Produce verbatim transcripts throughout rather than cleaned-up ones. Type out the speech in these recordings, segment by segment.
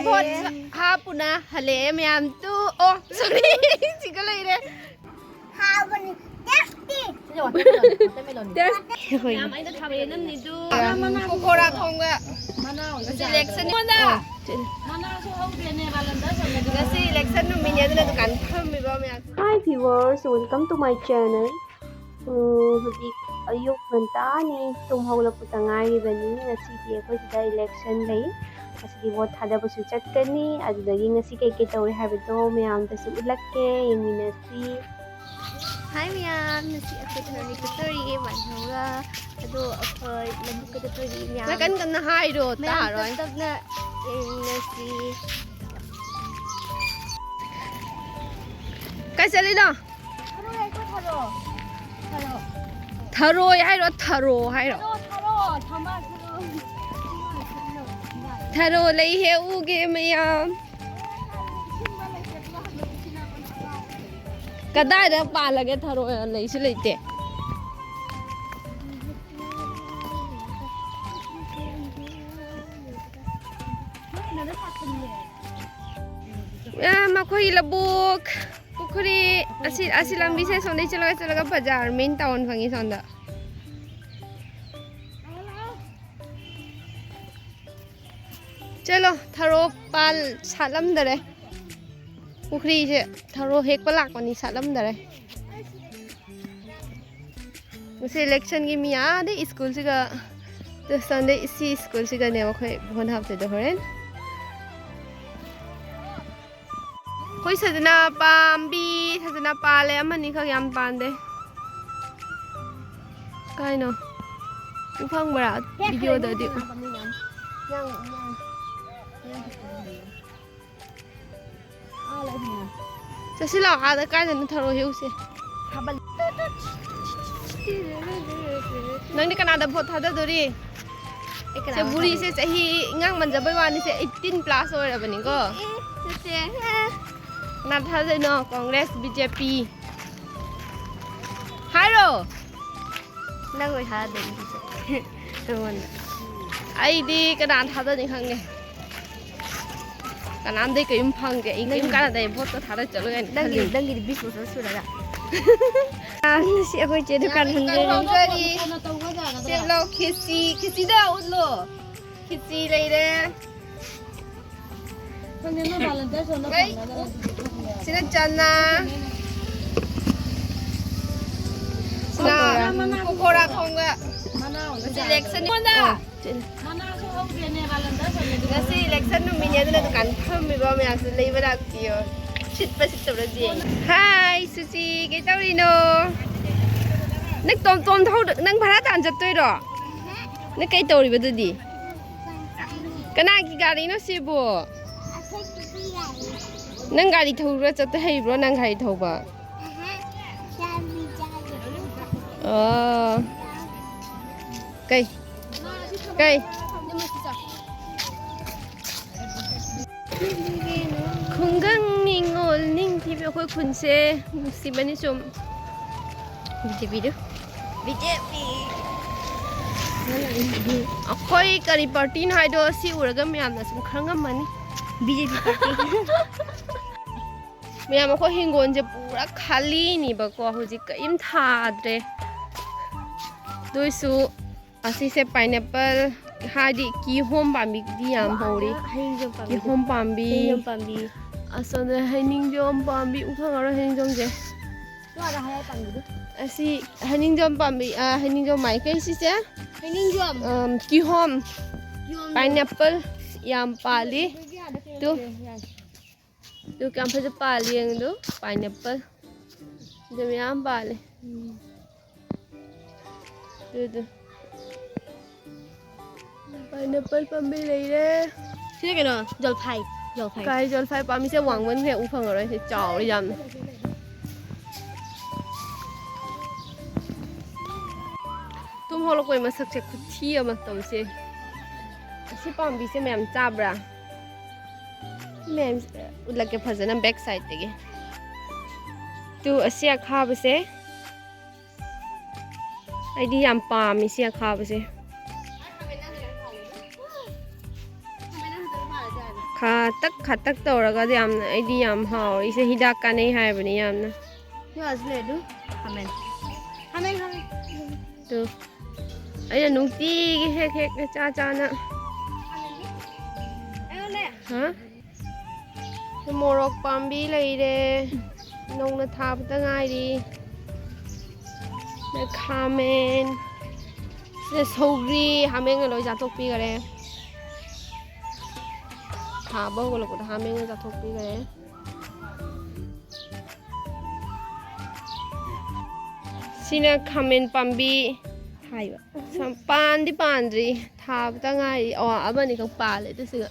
Vote ꯍꯥꯞꯄꯨꯅ ꯍꯜꯂꯛꯑꯦ ꯃꯌꯥꯝ꯫ Two, ꯑꯣ, ꯁꯣꯔꯤ, ꯁꯤꯒ ꯂꯩꯔꯦ꯫ ꯍꯥꯎꯕꯅꯤ, ꯇꯦꯁꯇꯤ꯫ ꯌꯥꯝ ꯑꯩꯅ ꯊꯥꯕ ꯌꯦꯅꯝꯅꯤꯗꯨ꯫ ꯄꯀꯣꯔꯥ ꯊꯣꯡꯕ꯫ ꯉꯁꯤ ꯏꯂꯦꯛꯁꯟ ꯅꯤꯉꯣꯟꯗ꯫ ꯉꯁꯤ ꯏꯂꯦꯛꯁꯟ ꯅꯨꯃꯤꯠꯅꯤ ꯑꯗꯨꯅ ꯗꯨꯀꯥꯟ ꯐꯝꯃꯤꯕ ꯃꯌꯥꯝ꯫ Hi viewers, welcome to my channel. ꯎꯝ, ꯍꯧꯖꯤꯛ ꯑꯌꯨꯛ ꯉꯟꯇꯥꯅꯤ, ꯇꯨꯝ ꯍꯧꯒꯠꯂꯛꯄꯗ ꯉꯥꯏꯔꯤꯕꯅꯤ꯫ ꯉꯁꯤꯗꯤ ꯑꯩꯈꯣꯏ ꯁꯤꯗ ꯏꯂꯦꯛꯁꯟ ꯂꯩ꯫ ꯉꯁꯤꯗꯤ ꯚꯣꯠ ꯊꯥꯗꯕꯁꯨ ꯆꯠꯀꯅꯤ꯫ ꯑꯗꯨꯗꯒꯤ ꯉꯁꯤ ꯀꯩꯀꯩ ꯇꯧꯏ ꯍꯥꯏꯕꯗꯣ ꯃꯌꯥꯝꯗꯁꯨ ꯎꯠꯂꯛꯀꯦ, ꯌꯦꯡꯃꯤꯟꯅꯁꯤ꯫ ꯍꯥꯏ ꯃꯌꯥꯝ, ꯉꯁꯤ ꯑꯩꯈꯣꯏ ꯊꯔꯣꯏ ꯍꯦꯛꯀꯠꯇꯧꯔꯤꯌꯦ ꯃꯥꯏꯍꯧꯒ꯫ ꯑꯗꯣ ꯑꯩꯈꯣꯏ ꯂꯧꯕꯨꯛꯇ ꯆꯠꯇꯣꯏꯅꯤ ꯃꯌꯥꯝ꯫ ꯈꯔ ꯀꯟ ꯀꯟꯅ ꯍꯥꯏꯔꯣ, ꯃꯌꯥꯝ ꯇꯥꯔꯣꯏ꯫ ꯇꯞ ꯇꯞꯅ ꯌꯦꯡꯃꯤꯟꯅꯁꯤ꯫ ꯀꯥꯏ ꯆꯠꯂꯤꯅꯣ? ꯊꯔꯣꯏ ꯍꯥꯏꯔꯣ, ꯊꯔꯣ? ꯊꯔꯣ꯫ ꯊꯔꯣꯏ ꯍꯥꯏꯔꯣ, ꯊꯔꯣ ꯍꯥꯏꯔꯣ? ꯊꯔꯣ, ꯊꯔꯣ, ꯊꯝꯕꯥꯜ ꯊꯔꯣ꯫ ꯊꯔꯣ ꯂꯩ ꯍꯦꯛꯎꯒꯦ ꯃꯌꯥꯝ꯫ ꯀꯗꯥꯏꯗ ꯄꯥꯜꯂꯒꯦ ꯊꯔꯣ? ꯂꯩꯁꯨ ꯂꯩꯇꯦ꯫ ꯑ, ꯃꯈꯣꯏꯒꯤ ꯂꯧꯕꯨꯛ, ꯄꯨꯈ꯭ꯔꯤ, ꯑꯁꯤ, ꯑꯁꯤ ꯂꯝꯕꯤꯁꯦ ꯁꯣꯝꯗꯩ ꯆꯠꯂꯒ, ꯆꯠꯂꯒ ꯕꯖꯥꯔ, main town ꯐꯪꯉꯤ ꯁꯣꯝꯗ꯫ ꯆꯠꯂꯣ, ꯊꯔꯣ ꯄꯥꯜ ꯁꯥꯠꯂꯝꯗꯔꯦ꯫ ꯄꯨꯈ꯭ꯔꯤꯁꯦ ꯊꯔꯣ ꯍꯦꯛꯄ ꯂꯥꯛꯄꯅꯤ, ꯁꯥꯠꯂꯝꯗꯔꯦ꯫ ꯉꯁꯤ ꯏꯂꯦꯛꯁꯟꯒꯤ ꯃꯤ ꯑꯥꯗꯩ ꯁ꯭ꯀꯨꯜꯁꯤꯒ, ꯁꯟꯗꯦ ꯁꯤ ꯁ꯭ꯀꯨꯜꯁꯤꯒꯅꯦꯕ ꯑꯩꯈꯣꯏ ꯚꯣꯠ ꯍꯥꯞꯇꯣꯏꯗꯣ ꯍꯣꯔꯦꯟ꯫ ꯑꯩꯈꯣꯏ ꯁꯖꯅꯥ ꯄꯥꯝꯕꯤ, ꯁꯖꯅꯥ ꯄꯥꯜꯂꯦ, ꯑꯃꯅꯤꯈꯛ, ꯌꯥꯝ ꯄꯥꯟꯗꯦ꯫ ꯀꯥꯏꯅꯣ? ꯎ ꯐꯪꯕ꯭ꯔꯥ? ꯍꯦꯛꯈ꯭ꯔꯦ, videoꯗꯗꯤ ꯃꯤ ꯎ꯫ ꯃꯌꯥꯝ, ꯃꯌꯥꯝ, ꯃꯌꯥꯝ꯫ ꯑꯥ ꯂꯩ ꯃꯌꯥꯝ꯫ ꯆꯠꯁꯤ ꯂꯥꯛꯑꯣ, ꯑꯥꯗ ꯀꯥꯏꯗꯅꯣ ꯊꯔꯣ ꯍꯦꯛꯎꯁꯦ꯫ ꯊꯥꯕꯜ꯫ ꯅꯪꯗꯤ ꯀꯅꯥꯗ ꯚꯣꯠ ꯊꯥꯗꯗꯣꯔꯤ? ꯑꯩ ꯀꯅꯥꯗ ꯁꯦ ꯕꯨꯔꯤꯁꯦ ꯊꯥꯗꯣꯏꯅꯣ? ꯆꯍꯤ ꯏꯉꯥꯡ ꯃꯟꯖꯕꯩ ꯋꯥꯅꯤꯁꯦ, eighteen plus ꯑꯣꯏꯔꯕꯅꯤꯀꯣ꯫ ꯑꯦ, ꯅꯠꯇꯦ꯫ ꯀꯅꯥ ꯊꯥꯗꯣꯏꯅꯣ? ꯀꯣꯡꯒ꯭ꯔꯦꯁ, BJP꯫ ꯍꯥꯏꯔꯣ꯫ ꯅꯪ ꯑꯣꯏ ꯊꯥꯗꯣꯏꯅꯤ ꯁꯤꯁꯦ꯫ ꯅꯉꯣꯟꯗ꯫ ꯑꯩꯗꯤ ꯀꯅꯥ ꯊꯥꯗꯣꯏꯅꯤ ꯈꯪꯉꯦ꯫ ꯀꯅꯥꯝꯗꯩ ꯀꯔꯤꯝ ꯐꯪꯗꯦ꯫ ꯑꯩ ꯀꯔꯤꯝ ꯀꯥꯟꯅꯗꯦ꯫ ꯚꯣꯠꯇꯣ ꯊꯥꯗ ꯆꯠꯂꯣ ꯀꯥꯏꯅ ꯅꯪꯒꯤ ꯈꯜꯂꯤꯅꯦ꯫ ꯅꯪꯒꯤꯗꯤ ꯕꯤꯁ ꯕꯣꯇꯜ ꯁꯨꯔꯒ꯫ ꯑꯥ, ꯉꯁꯤ ꯑꯩꯈꯣꯏ ꯆꯦ ꯗꯨꯀꯥꯟ ꯍꯟꯗꯣꯏꯅꯦ꯫ ꯀꯔꯤ? ꯁꯦꯝꯂꯣ꯫ ꯈꯦꯆꯤ, ꯈꯦꯆꯤꯗ ꯎꯠꯂꯣ꯫ ꯈꯦꯆꯤ ꯂꯩꯔꯦ꯫ ꯈꯪꯗꯦ, ꯅꯣꯏ ꯚꯥꯂꯟꯇꯤꯌꯔ ꯁꯣꯝꯗ ꯍꯣꯏ꯫ ꯐꯪꯅꯗꯅ꯫ ꯁꯤꯅ ꯆꯅꯥ꯫ ꯁꯤꯅ ꯄꯀꯣꯔꯥ꯫ ꯄꯀꯣꯔꯥ ꯊꯣꯡꯕ꯫ ꯃꯅꯥ ꯑꯣꯏꯅ ꯉꯁꯤ ꯆꯥꯔꯦ꯫ ꯏꯂꯦꯛꯁꯟ ꯑꯩꯉꯣꯟꯗ꯫ ꯑꯣ, ꯆꯤꯜ꯫ ꯃꯅꯥꯁꯨ ꯍꯧꯗꯦꯅꯦ, ꯚꯥꯂꯟꯇꯤꯌꯔ ꯁꯣꯝꯗ꯫ ꯉꯁꯤ ꯏꯂꯦꯛꯁꯟ ꯅꯨꯃꯤꯠꯅꯦ, ꯑꯗꯨꯅ ꯗꯨꯀꯥꯟ ꯐꯝꯃꯤꯕ ꯃꯌꯥꯝꯁꯨ ꯂꯩꯕ ꯂꯥꯛꯄꯤꯌꯣ꯫ ꯁꯤꯠꯄ ꯁꯤꯠꯇꯕ꯭ꯔꯥ ꯌꯦꯡꯉꯤ꯫ ꯍꯥꯏ ꯁꯨꯆꯤ, ꯀꯩꯇꯧꯔꯤꯅꯣ? ꯅꯪ ꯇꯣꯝ ꯇꯣꯝ ꯊꯧꯗ-, ꯅꯪ ꯚꯔꯥ ꯇꯥꯟ ꯆꯠꯇꯣꯏꯔꯣ? ꯅꯪ ꯀꯩ ꯇꯧꯔꯤꯕ ꯑꯗꯨꯗꯤ? ꯀꯅꯥꯒꯤ ꯒꯥꯔꯤꯅꯣ ꯁꯤꯕꯨ? ꯅꯪ ꯒꯥꯔꯤ ꯊꯧꯕ ꯆꯠꯄ ꯍꯩꯕ꯭ꯔꯣ, ꯅꯪ ꯒꯥꯔꯤ ꯊꯧꯕ? ꯑꯣ꯫ ꯀꯩ? ꯀꯩ? ꯈꯨꯡꯒꯪ ꯅꯤꯉꯣꯜ ꯅꯤꯡꯊꯤꯕꯤ ꯑꯩꯈꯣꯏ ꯈꯨꯟꯁꯦ ꯅꯨꯡꯁꯤꯕꯅꯤ ꯁꯨꯝ꯫ ꯕꯤ ꯖꯦ ꯄꯤꯗꯨ꯫ B J P. ꯑꯩꯈꯣꯏ ꯀꯔꯤ ꯄꯥꯔꯇꯤꯅꯣ ꯍꯥꯏꯗꯣ ꯁꯤ ꯎꯔꯒ ꯃꯌꯥꯝꯅ ꯁꯨꯝ ꯈꯪꯉꯝꯃꯅꯤ꯫ B J P party. ꯃꯌꯥꯝ ꯑꯩꯈꯣꯏ ꯍꯤꯡꯒꯣꯜꯁꯦ ꯄꯨꯔꯥ ꯈꯥꯂꯤꯅꯦꯕꯀꯣ, ꯍꯧꯖꯤꯛ ꯀꯔꯤꯝ ꯊꯥꯗ꯭ꯔꯦ꯫ ꯑꯗꯨꯏꯁꯨ ꯑꯁꯤꯁꯦ ꯄꯥꯏꯅꯦꯄꯜ, ꯍꯥꯏꯗꯤ ꯀꯤꯍꯣꯝ ꯄꯥꯝꯕꯤꯗꯤ ꯌꯥꯝ ꯍꯧꯔꯤ꯫ ꯍꯌꯦꯡꯖꯣꯝ ꯄꯥꯝꯕꯤꯗꯣ꯫ ꯀꯤꯍꯣꯝ ꯄꯥꯝꯕꯤ꯫ ꯍꯌꯦꯡꯖꯣꯝ ꯄꯥꯝꯕꯤ꯫ ꯑꯁꯣꯝꯗ ꯍꯩꯅꯤꯡꯖꯣꯝ ꯄꯥꯝꯕꯤ, ꯎ ꯐꯪꯉꯔꯣꯏ ꯍꯩꯅꯤꯡꯖꯣꯝꯁꯦ꯫ ꯅꯣꯏ ꯑꯥꯗ ꯍꯥꯏꯌꯥꯏ ꯄꯥꯝꯕꯤꯗꯣ꯫ ꯑꯁꯤ ꯍꯩꯅꯤꯡꯖꯣꯝ ꯄꯥꯝꯕꯤ, ꯑ, ꯍꯩꯅꯤꯡꯖꯣꯝ ꯃꯥꯏꯀꯩ ꯁꯤꯁꯦ꯫ ꯍꯩꯅꯤꯡꯖꯣꯝ꯫ ꯑꯝ, ꯀꯤꯍꯣꯝ, ꯀꯤꯍꯣꯝ꯫ ꯄꯥꯏꯅꯦꯄꯜ ꯌꯥꯝ ꯄꯥꯜꯂꯤ꯫ ꯑꯗꯨꯒꯤ ꯑꯥꯗ ꯀꯩꯅꯣ ꯇꯨ꯫ ꯇꯧꯋꯦ, ꯌꯥꯏ꯫ ꯑꯗꯨ ꯀꯌꯥꯝ ꯐꯖ ꯄꯥꯜꯂꯤ ꯌꯦꯡꯉꯨꯗꯨ, ꯄꯥꯏꯅꯦꯄꯜ꯫ ꯑꯗꯨ ꯃꯌꯥꯝ ꯄꯥꯜꯂꯦ꯫ ꯎꯝ꯫ ꯑꯗꯨꯗꯨ꯫ ꯄꯥꯏꯅꯦꯄꯜ ꯄꯥꯝꯕꯤ ꯂꯩꯔꯦ꯫ ꯁꯤꯅ ꯀꯩꯅꯣ? ꯖꯜꯐꯥꯏ꯫ ꯖꯜꯐꯥꯏ꯫ ꯀꯥꯏ ꯖꯜꯐꯥꯏ ꯄꯥꯝꯕꯤꯁꯦ ꯋꯥꯡꯃꯟꯈ꯭ꯔꯦ, ꯎ ꯐꯪꯉꯔꯣꯏ꯫ ꯁꯤ ꯆꯥꯎꯔꯦ ꯌꯥꯝꯅ꯫ ꯇꯨꯝ ꯍꯧꯒꯠꯂꯛꯄꯩ ꯃꯁꯛꯁꯦ ꯈꯨꯊꯤ ꯑꯃ ꯇꯧꯁꯦ꯫ ꯑꯁꯤ ꯄꯥꯝꯕꯤꯁꯦ ꯃꯌꯥꯝ ꯆꯥꯕ꯭ꯔꯥ? ꯃꯌꯥꯝ ꯎꯠꯂꯛꯀꯦ ꯐꯖꯅ back sideꯇꯒꯤ꯫ ꯇꯨ, ꯑꯁꯤ ꯑꯈꯥꯕꯁꯦ꯫ ꯑꯩꯗꯤ ꯌꯥꯝ ꯄꯥꯝꯃꯤ ꯁꯤ ꯑꯈꯥꯕꯁꯦ꯫ ꯈꯥꯇꯛ ꯈꯥꯇꯛ ꯇꯧꯔꯒ ꯌꯥꯝꯅ, ꯑꯩꯗꯤ ꯌꯥꯝ ꯍꯥꯎꯋꯦ꯫ ꯏꯁꯦ ꯍꯤꯗꯥꯛ ꯀꯥꯟꯅꯩ ꯍꯥꯏꯕꯅꯤ ꯌꯥꯝꯅ꯫ ꯁꯤ ꯋꯥꯁꯤ ꯂꯩ ꯑꯗꯨ꯫ ꯈꯥꯃꯦꯟ꯫ ꯈꯥꯃꯦꯟ, ꯈꯥꯃꯦꯟ꯫ ꯑꯗꯨ ꯑꯩꯅ ꯅꯨꯡꯇꯤꯒꯤ ꯍꯦꯛ ꯍꯦꯛ ꯆꯥ ꯆꯥꯅ꯫ ꯑꯩꯉꯣꯟꯗ꯫ ꯍꯥ? ꯃꯣꯔꯣꯛ ꯄꯥꯝꯕꯤ ꯂꯩꯔꯦ꯫ ꯅꯧꯅ ꯊꯥꯕꯗ ꯉꯥꯏꯔꯤ꯫ ꯁꯤꯗ ꯈꯥꯃꯦꯟ꯫ ꯁꯤꯗ ꯁꯧꯒ꯭ꯔꯤ꯫ ꯍꯥꯃꯦꯡꯅ ꯂꯣꯏ ꯆꯥꯊꯣꯛꯄꯤꯈꯔꯦ꯫ ꯊꯥꯕ ꯍꯧꯒꯠꯂꯛꯄꯗ ꯍꯥꯃꯦꯡꯅ ꯆꯥꯊꯣꯛꯄꯤꯈꯔꯦ꯫ ꯁꯤꯅ ꯈꯥꯃꯦꯟ ꯄꯥꯝꯕꯤ ꯍꯥꯏꯕ꯫ ꯁꯝ-, ꯄꯥꯟꯗꯤ ꯄꯥꯟꯗ꯭ꯔꯤ, ꯊꯥꯕꯇ ꯉꯥꯏꯔꯤ꯫ ꯑꯣ, ꯑꯃꯅꯤꯈꯛ ꯄꯥꯜꯂꯦ ꯑꯗꯨꯁꯤꯒ꯫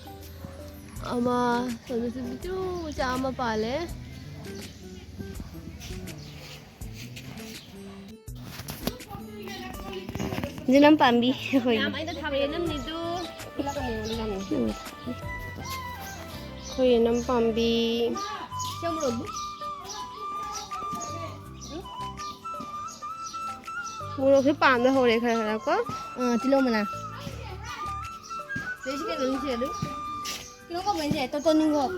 ꯑꯃ, ꯁꯣꯝꯗꯁꯨ ꯃꯆꯨ ꯃꯆꯥ ꯑꯃ ꯄꯥꯜꯂꯦ꯫ ꯌꯦꯅꯝ ꯄꯥꯝꯕꯤ ꯑꯩꯈꯣꯏ꯫ ꯌꯥꯝ ꯑꯩꯅ ꯊꯥꯕ ꯌꯦꯅꯝꯅꯤꯗꯨ꯫ ꯎꯝ꯫ ꯑꯩꯈꯣꯏ ꯌꯦꯅꯝ ꯄꯥꯝꯕꯤ꯫ ꯃꯣꯔꯣꯛꯁꯨ ꯄꯥꯟꯕ ꯍꯧꯔꯦ ꯈꯔ ꯈꯔ ꯀꯣ꯫ ꯑꯥ, ꯇꯤꯜꯍꯧ ꯃꯅꯥ꯫ ꯁꯤꯗꯩꯁꯤ ꯀꯩꯅꯣꯅꯤ ꯁꯦ ꯑꯗꯨ꯫ ꯀꯩꯅꯣ ꯀꯧꯕꯅꯤꯁꯦ, ꯇꯣꯇꯣ ꯅꯤꯡꯈꯣꯛ꯫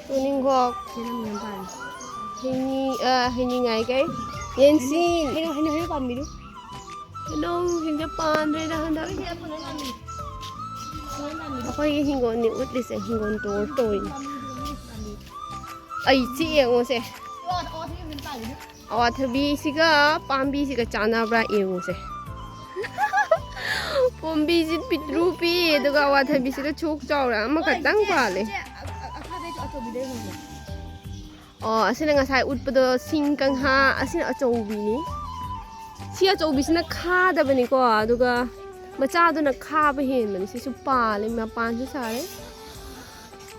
ꯇꯣꯅꯤꯡꯈꯣꯛ꯫ ꯁꯤ ꯅꯪ ꯌꯥꯝ ꯄꯥꯝꯃꯤ꯫ ꯍꯩꯅꯤ-, ꯑ, ꯍꯩꯅꯤꯡꯉꯥꯏ ꯀꯩ? ꯌꯦꯟꯁꯤꯟ꯫ ꯍꯩꯅꯧ, ꯍꯩꯅꯧ, ꯍꯩꯅꯧ ꯄꯥꯝꯕꯤꯗꯨ꯫ ꯍꯩꯅꯧꯁꯤꯡꯁꯦ ꯄꯥꯟꯗ꯭ꯔꯦꯗ ꯍꯟꯗꯛ꯫ ꯁꯤ ꯄꯨꯟꯅ ꯄꯥꯝꯕꯤ꯫ ꯄꯨꯟꯅ ꯄꯥꯝꯕꯤ꯫ ꯑꯩꯈꯣꯏꯒꯤ ꯍꯤꯡꯒꯣꯜꯅꯤ ꯎꯠꯂꯤꯁꯦ, ꯍꯤꯡꯒꯣꯜ tour ꯇꯧꯔꯤꯅꯤ꯫ ꯑꯩ ꯁꯤ ꯌꯦꯡꯉꯣꯁꯦ꯫ ꯑꯣ, ꯑꯣ, ꯁꯤ ꯌꯦꯡꯉꯣ ꯄꯥꯝꯕꯤꯗꯨ꯫ ꯑꯋꯥꯊꯕꯤꯁꯤꯒ ꯄꯥꯝꯕꯤꯁꯤꯒ ꯆꯥꯟꯅꯕ꯭ꯔꯥ ꯌꯦꯡꯉꯨꯁꯦ꯫ ꯄꯥꯝꯕꯤꯁꯤ ꯄꯤꯛꯇ꯭ꯔꯨ ꯄꯤ, ꯑꯗꯨꯒ ꯑꯋꯥꯊꯕꯤꯁꯤꯅ ꯁꯨꯛ ꯆꯥꯎꯔꯦ, ꯑꯃꯈꯛꯇꯪ ꯄꯥꯜꯂꯦ꯫ ꯁꯦ, ꯑ-, ꯑ-, ꯑꯈꯥꯕꯩꯁꯨ ꯑꯆꯧꯕꯤꯗ ꯌꯦꯡꯉꯣ꯫ ꯑꯣ, ꯑꯁꯤꯅ ꯉꯁꯥꯏ ꯎꯠꯄꯗꯣ ꯁꯤꯡ ꯀꯪꯍꯥ, ꯑꯁꯤꯅ ꯑꯆꯧꯕꯤꯅꯤ꯫ ꯁꯤ ꯑꯆꯧꯕꯤꯁꯤꯅ ꯈꯥꯗꯕꯅꯤꯀꯣ, ꯑꯗꯨꯒ ꯃꯆꯥꯗꯨꯅ ꯈꯥꯕ ꯍꯦꯟꯕꯅꯤ꯫ ꯁꯤꯁꯨ ꯄꯥꯜꯂꯦ, ꯃꯄꯥꯟꯁꯨ ꯁꯥꯔꯦ꯫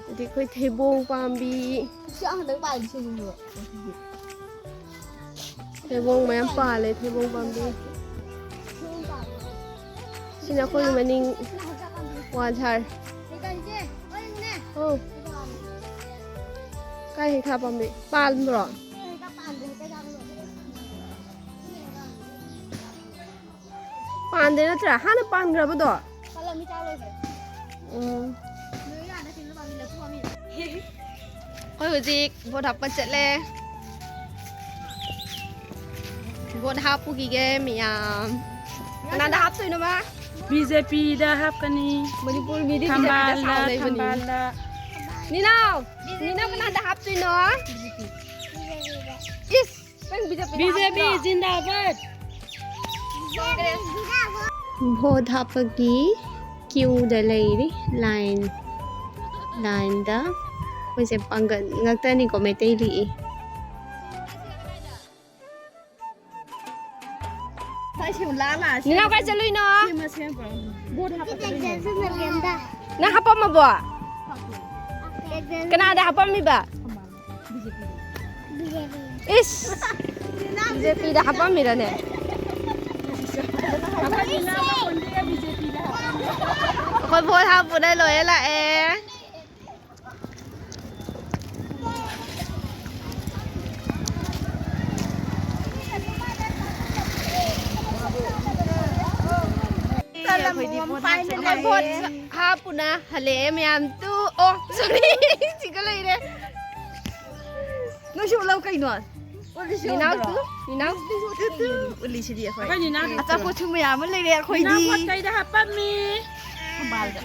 ꯑꯗꯩ ꯑꯩꯈꯣꯏ ꯊꯩꯕꯣꯡ ꯄꯥꯝꯕꯤ꯫ ꯁꯤ ꯑꯍꯟꯗꯛ ꯄꯥꯜꯂꯤ ꯁꯤꯡꯗꯣ꯫ ꯊꯩꯕꯣꯡ ꯃꯌꯥꯝ ꯄꯥꯜꯂꯦ, ꯊꯩꯕꯣꯡ ꯄꯥꯝꯕꯤ꯫ ꯁꯤꯅ ꯑꯩꯈꯣꯏꯒꯤ ꯃꯅꯤꯡ ꯋꯥꯟ ꯁꯥꯔꯦ꯫ ꯑꯣ꯫ ꯀꯥꯏ ꯍꯩꯈꯥ ꯄꯥꯝꯕꯤ? ꯄꯥꯟꯕ꯭ꯔꯣ? ꯄꯥꯟꯗꯦ ꯅꯠꯇ꯭ꯔꯥ? ꯍꯥꯟꯅ ꯄꯥꯟꯈ꯭ꯔꯕꯗꯣ? ꯄꯥꯜꯂꯝꯃꯤ, ꯆꯥ ꯂꯣꯏꯈ꯭ꯔꯦ꯫ ꯎꯝ꯫ ꯂꯣꯏ ꯌꯥꯅ ꯁꯤꯡꯅ ꯄꯥꯜꯂꯝꯃꯤ꯫ ꯑꯩꯈꯣꯏ ꯍꯧꯖꯤꯛ ꯚꯣꯠ ꯍꯥꯞꯄ ꯆꯠꯂꯦ꯫ ꯚꯣꯠ ꯍꯥꯞꯄꯨꯈꯤꯒꯦ ꯃꯌꯥꯝ꯫ ꯀꯅꯥꯗ ꯍꯥꯞꯇꯣꯏꯅꯣ ꯃꯥ? ꯕꯤ ꯖꯦ ꯄꯤꯗ ꯍꯥꯞꯀꯅꯤ꯫ ꯃꯅꯤꯄꯨꯔ ꯃꯤꯗꯤ ꯕꯤ ꯖꯦ ꯄꯤꯗ ꯊꯝꯕꯥꯜꯗ ꯁꯥꯎ ꯂꯩꯕꯅꯤ꯫ ꯊꯝꯕꯥꯜꯗ꯫ ꯅꯤꯅꯥꯎ, ꯅꯤꯅꯥꯎ ꯀꯅꯥꯗ ꯍꯥꯞꯇꯣꯏꯅꯣ? ꯏꯁ, ꯅꯪ ꯕꯤ ꯖꯦ ꯄꯤꯗ ꯕꯤ ꯖꯦ ꯄꯤ ꯍꯥꯞꯇꯣꯏꯔꯣ? ꯖꯤꯟꯗꯥꯕꯥꯗ꯫ ꯚꯣꯠ ꯍꯥꯞꯄꯒꯤ ꯀ꯭ꯌꯨꯗ ꯂꯩꯔꯤ꯫ ꯂꯥꯏꯟ ꯂꯥꯏꯟꯗ ꯑꯩꯈꯣꯏꯁꯦ ꯄꯥꯡꯒꯜ ꯉꯥꯛꯇꯅꯤꯀꯣ ꯃꯩꯇꯩ ꯂꯤꯛꯏ꯫ ꯅꯤꯅꯥꯎ ꯀꯥꯏ ꯆꯠꯂꯨꯏꯅꯣ? ꯅꯪ ꯍꯥꯄꯝꯃꯕꯣ? ꯀꯅꯥꯗ ꯍꯥꯄꯝꯃꯤꯕ? ꯏꯁ, ꯕꯤ ꯖꯦ ꯄꯤꯗ ꯍꯥꯄꯝꯃꯤꯔꯅꯦ? ꯑꯩꯈꯣꯏ ꯚꯣꯠ ꯍꯥꯞꯄꯨꯅ ꯂꯣꯏꯔ ꯂꯥꯛꯑꯦ꯫ ꯑꯩꯈꯣꯏ ꯚꯣꯠ ꯍꯥꯞꯄꯨꯅ ꯍꯜꯂꯛꯑꯦ ꯃꯌꯥꯝ꯫ ꯇꯨ, ꯑꯣ, ꯁꯣꯔꯤ, ꯁꯤꯒ ꯂꯩꯔꯦ꯫ ꯅꯣꯏꯁꯨ ꯎꯠꯂꯧ ꯀꯩꯅꯣ? ꯅꯤꯅꯥꯎ ꯇꯨ, ꯅꯤꯅꯥꯎ꯫ ꯎꯠꯂꯤꯁꯤꯗꯤ ꯑꯩꯈꯣꯏ꯫ ꯑꯩꯈꯣꯏ ꯅꯤꯅꯥꯎ ꯑꯆꯥꯄꯣꯠꯁꯨ ꯃꯌꯥꯝ ꯑꯃ ꯂꯩꯔꯦ ꯑꯩꯈꯣꯏꯗꯤ꯫ ꯅꯤꯅꯥꯎ ꯄꯣꯠ ꯀꯩꯗ ꯍꯥꯞꯄꯝꯃꯤ? ꯊꯝꯕꯥꯜꯗ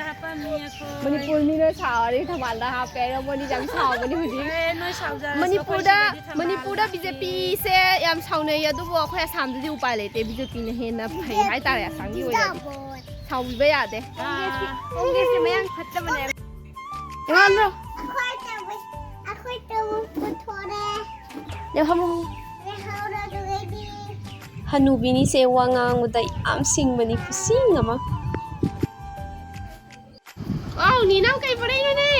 ꯍꯥꯞꯄꯝꯃꯤ ꯑꯩꯈꯣꯏ꯫ ꯃꯅꯤꯄꯨꯔ ꯃꯤꯅ ꯁꯥꯎꯔꯦ ꯊꯝꯕꯥꯜꯗ ꯍꯥꯞꯄꯦ ꯍꯥꯏꯔ ꯃꯣꯏꯗꯤ ꯌꯥꯝ ꯁꯥꯎꯕꯅꯤ ꯍꯧꯖꯤꯛ꯫ ꯑꯦ, ꯅꯣꯏ ꯁꯥꯎꯖꯔꯁꯨ ꯃꯅꯤꯄꯨꯔꯗ ꯑꯩꯈꯣꯏ ꯁꯤꯗꯗꯤ ꯊꯝꯕꯥꯜ ꯃꯅꯤꯄꯨꯔꯗ ꯕꯤ ꯖꯦ ꯄꯤꯁꯦ ꯌꯥꯝ ꯁꯥꯎꯅꯩ, ꯑꯗꯨꯕꯨ ꯑꯩꯈꯣꯏ ꯑꯁꯥꯝꯗꯗꯤ ꯎꯄꯥꯏ ꯂꯩꯇꯦ, ꯕꯤ ꯖꯦ ꯄꯤꯅ ꯍꯦꯟꯅ ꯐꯩ ꯍꯥꯏꯇꯥꯔꯦ ꯑꯁꯥꯝꯒꯤ ꯑꯣꯏꯅꯗꯤ꯫ ꯁꯥꯎꯕꯤꯕ ꯌꯥꯗꯦ꯫ ꯑꯥ꯫ ꯀꯣꯡꯒ꯭ꯔꯦꯁꯁꯦ ꯃꯌꯥꯡ ꯐꯠꯇꯕꯅꯦ꯫ ꯑꯉꯥꯡꯗꯣ ꯑꯩꯈꯣꯏ ꯇꯧꯕ ꯑꯩꯈꯣꯏ ꯇꯧꯕ ꯄꯨꯊꯣꯔꯦ꯫ ꯂꯦꯞꯍꯜꯂꯣ꯫ ꯂꯩꯍꯧꯔꯣ ꯑꯗꯨꯒꯩꯗꯤ꯫ ꯍꯅꯨꯕꯤꯅꯤꯁꯦ ꯋꯥ ꯉꯥꯡꯕꯗ ꯌꯥꯝ ꯁꯤꯡꯕꯅꯤ, ꯈꯨꯁꯤꯡ ꯑꯃ꯫ ꯋꯥꯎ, ꯅꯤꯅꯥꯎ ꯀꯩ ꯄꯣꯔꯛꯏꯅꯣꯅꯦ?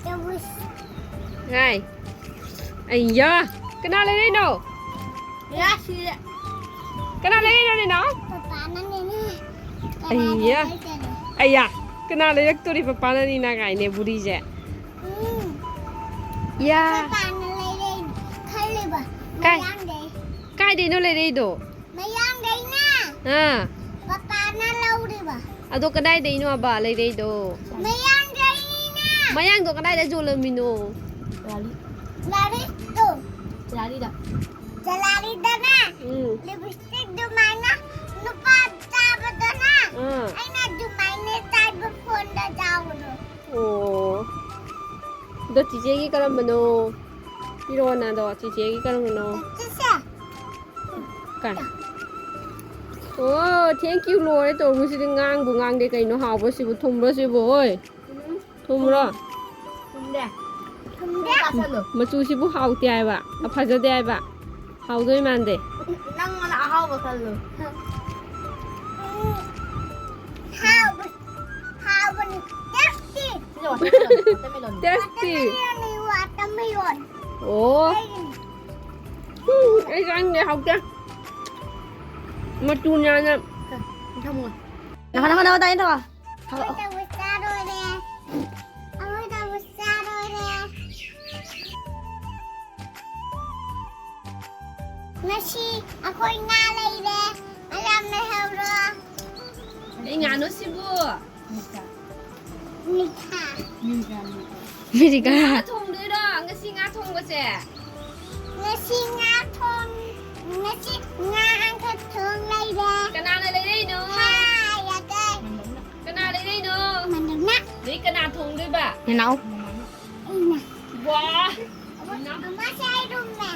ꯇꯧꯕꯁ꯫ ꯉꯥꯏ꯫ ꯑꯩꯌꯥ, ꯀꯅꯥ ꯂꯩꯔꯛꯏꯅꯣ? ꯀꯅꯥ ꯂꯩꯔꯛꯏꯅꯣ, ꯅꯤꯅꯥꯎ? ꯄꯄꯥꯅꯅꯦ꯫ ꯑꯩꯌꯥ꯫ ꯑꯩꯌꯥ, ꯀꯅꯥ ꯂꯩꯔꯛꯇꯣꯔꯤ ꯄꯄꯥꯅ ꯅꯤꯅꯥ ꯀꯥꯏꯅꯦ ꯕꯨꯔꯤꯁꯦ? ꯎꯝ꯫ ꯌꯥ, ꯄꯄꯥꯅ ꯂꯩꯔꯛꯏꯅꯦ ꯈꯜꯂꯤꯕ꯫ ꯀꯥꯏ? ꯃꯌꯥꯡꯗꯩ꯫ ꯀꯥꯏꯗꯩꯅꯣ ꯂꯩꯔꯛꯏꯗꯣ? ꯃꯌꯥꯡꯗꯩꯅ ꯑꯥ, ꯄꯄꯥꯅ ꯂꯧꯔꯤꯕ꯫ ꯑꯗꯣ ꯀꯗꯥꯏꯗꯩꯅꯣꯕ ꯂꯩꯔꯛꯏꯗꯣ? ꯃꯌꯥꯡꯗꯩ꯫ ꯃꯌꯥꯡꯗꯣ ꯀꯗꯥꯏꯗ ꯌꯣꯜꯂꯝꯃꯤꯅꯣ? ꯂꯥꯔꯤ꯫ ꯂꯥꯔꯤꯗꯣ꯫ ꯂꯥꯔꯤꯗ꯫ ꯂꯥꯔꯤꯗꯅꯦ꯫ ꯎꯝ꯫ ꯂꯤꯞꯁꯇꯤꯛ ꯑꯗꯨꯃꯥꯏꯅ ꯅꯨꯄꯥ ꯆꯥꯕꯗꯅꯦ꯫ ꯑꯥ꯫ ꯑꯩꯅ ꯑꯗꯨꯃꯥꯏꯅ ꯆꯥꯏꯕ ꯐꯣꯟꯗ ꯆꯥꯕꯗꯣ꯫ ꯑꯣ꯫ ꯑꯗꯣ ꯆꯤꯆꯦꯒꯤ ꯀꯔꯝꯕꯅꯣ? ꯄꯤꯔꯛꯑꯣꯅ ꯑꯗꯣ ꯆꯤꯆꯦꯒꯤ ꯀꯔꯝꯕꯅꯣ? ꯆꯤꯆꯦ꯫ ꯀꯥꯏ? ꯑꯣ, thank you ꯂꯣꯏꯔꯦ ꯇꯧꯔꯝꯃꯤꯁꯤꯗꯤ ꯉꯥꯡꯕꯨ ꯉꯥꯡꯗꯦ ꯀꯩꯅꯣ ꯍꯥꯎꯕ꯭ꯔꯣ ꯁꯤꯕꯨ ꯊꯨꯝꯕ꯭ꯔꯣ ꯁꯤꯕꯨ ꯑꯣꯏ? ꯊꯨꯝꯕ꯭ꯔꯣ? ꯊꯨꯝꯗꯦ꯫ ꯊꯨꯝꯗꯦ꯫ ꯆꯥꯁꯜꯂꯣ꯫ ꯃꯆꯨꯁꯤꯕꯨ ꯍꯥꯎꯇꯦ ꯍꯥꯏꯕ, ꯐꯖꯗꯦ ꯍꯥꯏꯕ, ꯍꯥꯎꯗꯣꯏ ꯃꯥꯟꯗꯦ꯫ ꯅꯪ ꯑꯣꯏꯅ ꯑꯍꯥꯎꯕ ꯈꯜꯂꯣ꯫ ꯎꯝ, ꯍꯥꯎꯕ-, ꯍꯥꯎꯕꯅꯤ꯫ Tasty꯫ ꯁꯤꯁꯦ watermelon, watermelon꯫ Tasty꯫ Watermelon, watermelon꯫ ꯑꯣ꯫ ꯑꯩꯒꯤꯅꯤ꯫ ꯎꯝ, ꯑꯩ ꯆꯥꯅꯤꯡꯗꯦ, ꯍꯥꯎꯇꯦ꯫ ꯃꯆꯨ ꯅꯥꯟꯅ꯫ ꯊꯝꯃꯣ꯫ ꯅꯈꯣ, ꯅꯈꯣ, ꯅꯈꯣ, ꯇꯥꯏ, ꯅꯈꯣ꯫ ꯑꯃꯨꯛꯇꯕꯨ ꯆꯥꯔꯣꯏꯔꯦ꯫ ꯑꯃꯨꯛꯇꯕꯨ ꯆꯥꯔꯣꯏꯔꯦ꯫ ꯉꯁꯤ ꯑꯩꯈꯣꯏ ꯉꯥ ꯂꯩꯔꯦ꯫ ꯃꯌꯥꯝ ꯂꯩꯍꯧꯔꯣ꯫ ꯀꯩ ꯉꯥꯅꯣ ꯁꯤꯕꯨ? ꯃꯤꯊꯥ꯫ ꯃꯤꯊꯥ꯫ ꯉꯥ ꯊꯣꯡꯗꯣꯏꯔꯣ ꯉꯁꯤ ꯉꯥ ꯊꯣꯡꯕꯁꯦ? ꯉꯁꯤ ꯉꯥ ꯊꯣꯡ-, ꯉꯁꯤ ꯉꯥ ꯑꯃꯈꯛ ꯊꯣꯡ ꯂꯩꯔꯦ꯫ ꯀꯅꯥꯅ ꯂꯩꯔꯛꯏꯅꯣ? ꯍꯥꯏꯔꯒꯦ꯫ ꯀꯅꯥ ꯂꯩꯔꯛꯏꯅꯣ? ꯃꯟꯗꯨꯅ꯫ ꯑꯗꯩ ꯀꯅꯥ ꯊꯣꯡꯗꯣꯏꯕ? ꯅꯅꯥꯎ꯫ ꯑꯩꯅ꯫ ꯋꯥ! ꯑꯃ-, ꯑꯃꯁꯦ ꯑꯩ ꯔꯨꯝꯃꯦ꯫